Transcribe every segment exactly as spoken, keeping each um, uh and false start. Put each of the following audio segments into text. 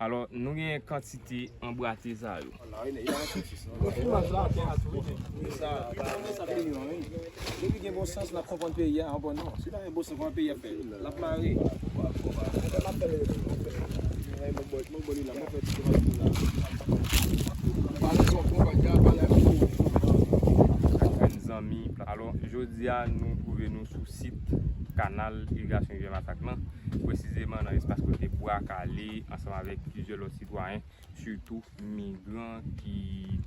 Alò, nou gen kantite anbrate sa yo. Depi gen bon sans, n ap konprann peyi a, anpwen non. Si pa gen bon sans, kòman peyi a fè? L ap mare. Chak grenn zanmi. Alò, jodi a, nou twouve nou sou sit kanal irigasyon Rivyè Masak lan, presizeman nan espas kote Bwa Kale, ansanm avèk plizyè lòt sitwayen, sitou migran ki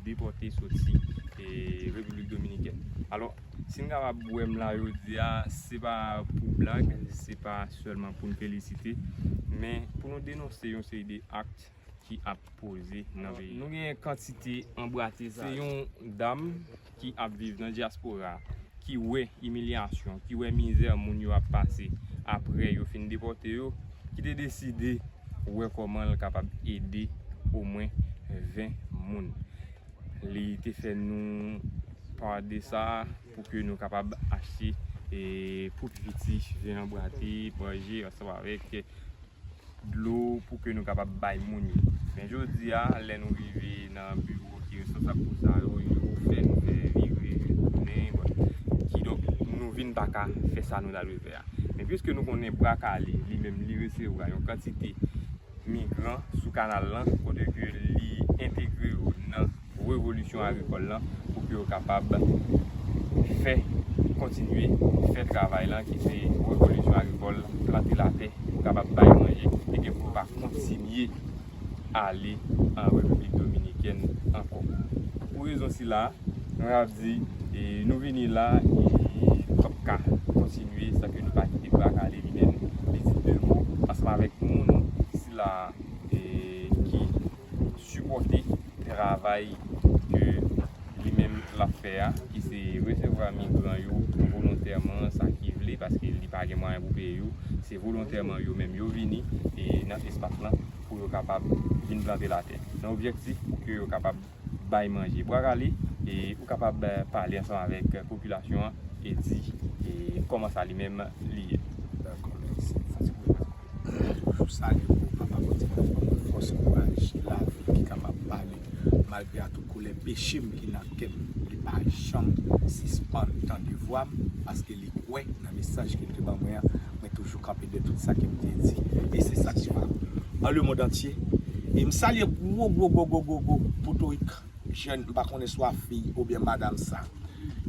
depòte soti, e, Repiblik Dominikèn. Alò, si n kapab wè m la jodi a, se pa pou blag, se pa sèlman pou n felisite, men pou nou denonse yon seri de ak ki ap poze nan peyi. Nou gen kantite anbrate sa. Se yon dam ki ap viv nan dyaspora, ki wè imilyasyon, ki wè mizè moun yo ap pase apre yo fin depòte yo, ki te deside wè kòman l kapab ede omwen ven moun. Li te fè nou pa de sa pou ke nou kapab achte, e, pou pi piti ven anbrate, manje, ansanm avèk dlo pou ke nou kapab bay moun yo. Men jodi a, lè nou rive nan biwo ki responsab pou sa yo, yo fè nou fè vire tounen, bon. Kidonk, nou vin pa ka fè sa nou ta dwe fè a. Men piske nou konnen Bwa Kale, li menm, li resevwa yon kantite migran sou kanal lan, kote ke li entegre yo nan revolisyon agrikòl lan pou ke yo kapab fè, kontinye fè travay lan, ki se revolisyon agrikòl, plante latè pou kapab bay manje e ke pou pa kontinye ale an Repiblik Dominikèn ankò. Pou rezon sila, nou ap di, e, nou vini la, e, n p ap ka kontinye san ke nou pa kite Bwa Kale li menm li di de mo ansanm avèk moun sila, e, ki sipòte travay ke li menm l ap fè a, ki se resevwa migran yo volontèman, sa ki vle, paske li pa gen mwayen pou peye yo, se volontèman yo menm yo vini, e, nan espas lan pou yo kapab vin plante latè. Nan objektif pou ke yo kapab bay manje. Bwa Kale, e, ou kapab, e, pale ansanm avèk popilasyon an e di, e, kòman sa li menm li ye. Dakò, mèsi. Toujou salye pou Papa Bondye k ap ban mwen fòs, kouraj, lavi, ki kapab pale malgre a tout koulè peche m ki nan kè m. Li pa janm sispann tande vwa m, paske li kwè nan mesaj ke l te ban mwen an. Mwen toujou kanpe dèyè tout sa ke m te di, e se sa k swa an le mond antye. E m salye gwo, gwo, gwo, gwo, gwo, gwo Potorik jèn, m pa konnen swa fi oubyen madanm sa,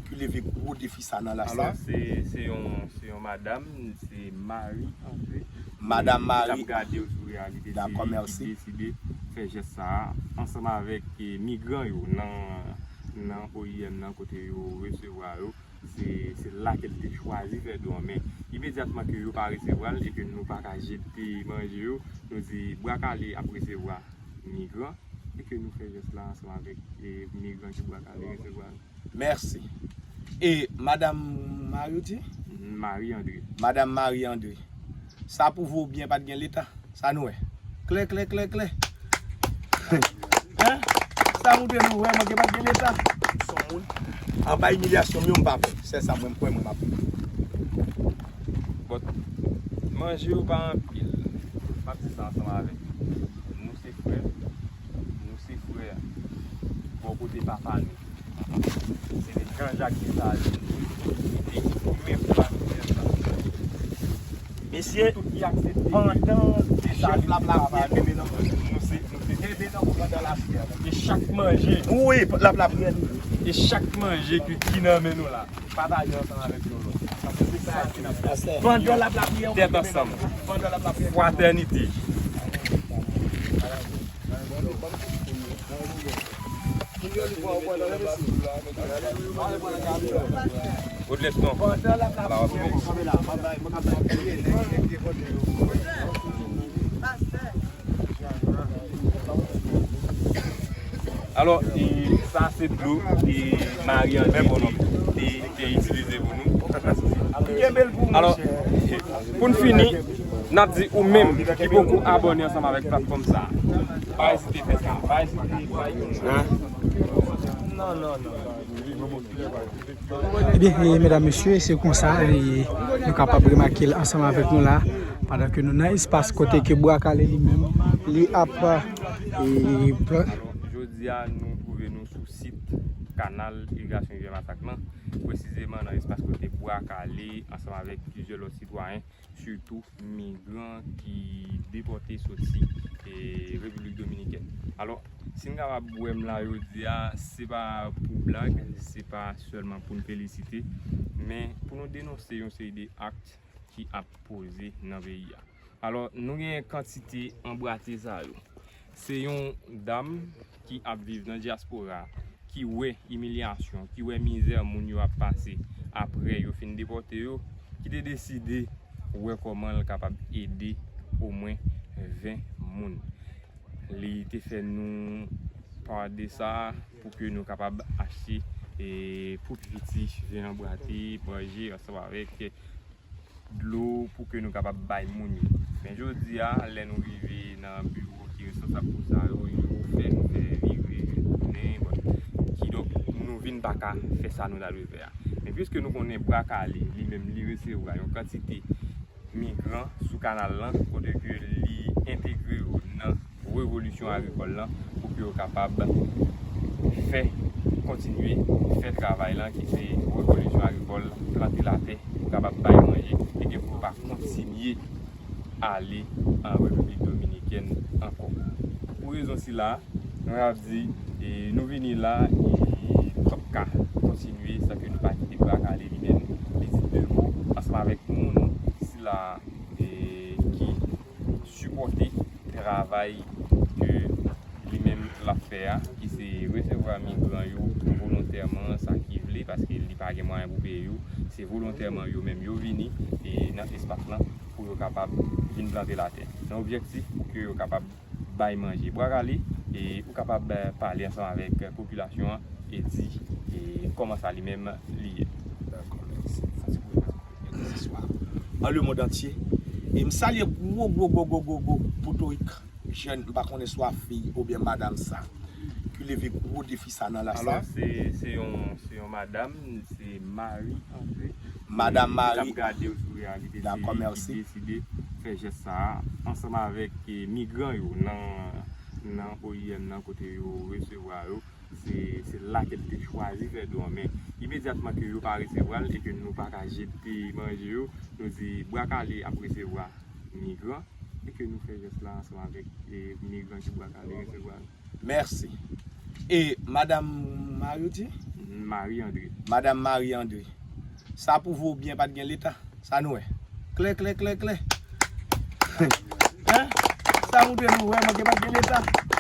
ki leve gwo defi sa nan laj sa. Alò, se, se yon, se yon madanm, se Marie André. Madanm Marie. Ki t ap gade w sou Reyalite T V, ki deside fè jès sa a, ansanm avèk, e, migran yo nan, nan O I M nan, kote yo resevwa yo. Se, se la ke l te chwazi fè don an. Men imedyatman ke yo pa resevwa l e ke nou pa ka jete manje yo, nou di Bwa Kale ap resevwa migran e ke nou fè jès la ansanm avèk, e, migran ke Bwa Kale resevwa. Mèsi. E madanm Marie, ou di? Mhm, Marie André. Madanm Marie André. Sa pwouve w byen pa t gen Leta. Sa nou wè. Klè, klè, klè, klè. Hein? Sa moutre nou vrèman ke pa t gen Leta. Son moun. Anba imilyasyon m yo, m pa pè. Sèl sa mwen m kwè, mwen m ap. Bon, manje yo pa anpil. M ap di sa ansanm avèk nou. Nou se frè. Nou se frè bò kote papa nou. Se Jan Jak Dessalines ki te goumen pou laterè sa. Mesye, pandan chèf l ap lapye, nou se, nou se kenbe nan pandan lapye. E chak manje, wi, l ap lapye. E chak manje ki, ki nan men nou la, pataje ansanm avèk yon lòt. Paske se sa ki n ap fè. Pandan l ap lapye, tèt ansanm. Pandan l ap lapye. Fratènite. Odlèston. Alò, e, sa se dlo, e, Marie André te, te, te itilize pou nou. Alò, pou n fini, n ap di ou menm ki poko abòne ansanm avèk platfòm sa a, pa ezite fè sa, pa ezite, pa ezite. Non, non, non. Ebyen, e, medam, mesye, se konsa, e, nou kapab remake l ansanm avèk nou la. Pandan ke nou nan espas kote ke Bwa Kale li menm, li ap, e, pran. Alò, jodi a, nou twouve nou sou sit kanal irigasyon Rivyè Masak lan, presizeman nan espas kote Bwa Kale, ansanm avèk plizyè lòt sitwayen, sitou migran ki depòte soti, e, Repiblik Dominikèn. Alò, si n kapab wè m la jodi a, se pa pou blag, se pa sèlman pou n felisite, men pou nou denonse yon seri de ak ki ap poze nan peyi a. Alò, nou gen kantite anbrate sa yo. Se yon dam ki ap viv nan dyaspora, ki wè imilyasyon, ki wè mizè moun yo ap pase apre yo fin depòte yo, ki te deside wè kòman l kapab ede omwen ven moun. Li te fè nou pa de sa pou ke nou kapab achte, e, pou pi piti, ven anbrate, manje, ansanm avèk dlo pou ke nou kapab bay moun yo. Men jodi a, lè nou rive nan biwo ki responsab pou sa yo, yo fè nou fè vire tounen, bon, kidonk nou vin pa ka fè sa nou ta dwe fè a. Men piske nou konnen Bwa Kale, li menm, li resevwa yon kantite migran sou kanal lan, kote ke li entegre yo nan revolisyon agrikòl lan pou ke yo kapab fè, kontinye fè travay lan ki se revolisyon agrikòl, plante latè pou kapab bay manje e ke pou yo pa kontinye ale an Repiblik Dominikèn ankò. Pou rezon sila, nou ap di, e, nou vini la e nou p ap ka kontinye san ke nou pa kite Bwa Kale li menm li di de mo ansanm avèk moun sila, e, ki sipòte travay ke li menm l ap fè a, ki se resevwa migran yo volontèman, sa ki vle, paske li pa gen mwayen pou peye yo. Se volontèman yo menm yo vini e nan espas lan pou yo kapab vin plante latè. Nan objektif pou ke yo kapab bay manje. Bwa Kale, e ou kapab, eh, pale ansanm avèk popilasyon an e di, e kòman sa li menm li ye. Dakò, mèsi. Sa se pou rezon. An le mond antye. E m salye gwo, gwo, gwo, gwo, gwo, gwo Potorik jèn, m pa konnen swa fi oubyen madanm sa, ki leve gwo defi sa nan laj sa. Alò, se, se yon, se yon madanm, se Marie André. Madanm Ki Marie. T ap gade w sou Reyalite Dakò, T V, mèsi. Ki deside fè jès sa a ansanm avèk, eh, migran yo nan, nan O I M nan kote yo resevwa yo. Se, se la ke l te chwazi fè don an. Men imedyatman ke yo pa resevwa l e ke nou pa ka jete manje yo, nou di Bwa Kale ap resevwa migran e ke nou fè jès la ansanm avèk, eh, migran ke Bwa Kale resevwa yo. Mèsi. E madanm Marie ou di? Marie André. Madanm Marie André. Sa pwouve w byen pa t gen Leta. Sa nou wè. Klè, klè, klè, klè. Hein? Sa moutre nou vrèman ke pa t gen Leta.